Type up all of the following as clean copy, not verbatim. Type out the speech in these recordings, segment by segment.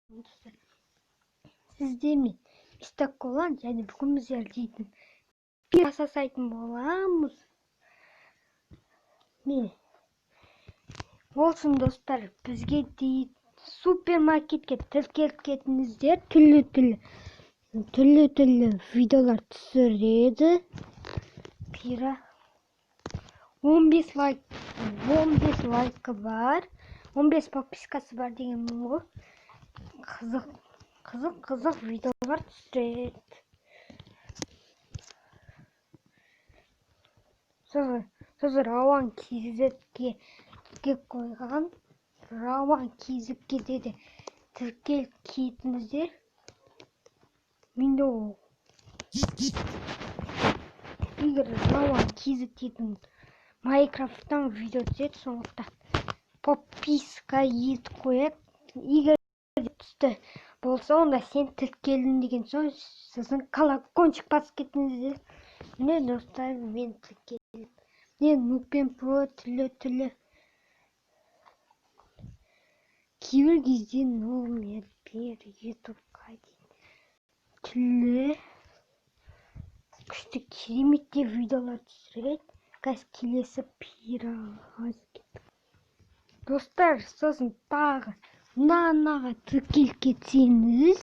Достар, сіздермен Мистер Колан және бүгін біздер дейтін жасайтын боламыз. Міне, болсын, достар, бізге дейін супермаркетке тіркеліп кетіңіздер. Түрлі-түрлі видеолар түсіреді. Пира 15 лайк, 15 лайкы бар, 15 подпискасы бар дегенмін ғой. Қызық, қызық, қызық видеолар түсіреді. Сосын Рауан KZ-ге тіркеп қойған. Рауан KZ-ге де тіркеліп кетіңіздер. Менде ол егер Рауан KZ дейтін Майнкрафттан видео түседі, сондықтан подписка етіп қояйық. Егер түсті болса, онда сен тіркелдің деген сөз, сосын колокольчик басып кетіңіздер. Міне, достар, мен тіркелдім. Міне, Нупен Про түрлі-түрлі кейбір кезде номер бер ютубқа дейін түрлі күшті кереметтей видеолар түсіреді. Қазір келесі пираға кеттік. Достар, сосын тағы мынаға тіркеліп кетсеңіз,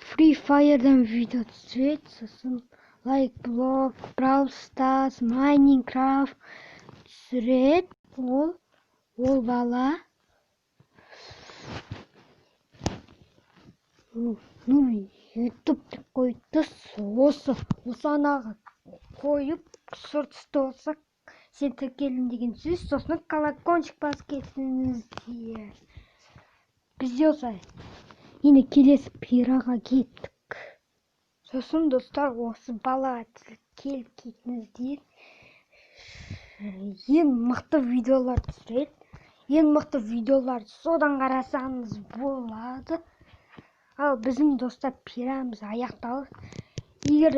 Free Fire'дан видео түсіреді, сосын лайк блог, Brawl Stars, Minecraft түсіреді. Ол бала ну YouTube деп қойыпты. Осы анаға қойып, сұр түсті болса, сен тіркелдің деген сөз, сосын колокольчик басып кетіңіздер. Бізде осылай. Енді келесі пираға кеттік. Сосын, достар, осы балаға тіркеліп кетіңіздер. Ең мықты видеолар түсіреді. Ең мықты видеоларды содан қарасаңыз болады. Ал біздің, достар, пирамыз аяқталды. Егер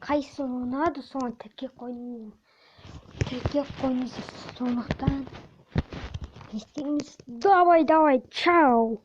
қайсысы ұнады, соны тіркеп қойыңыздар. Сондықтан не істейміз? Давай, давай, чао!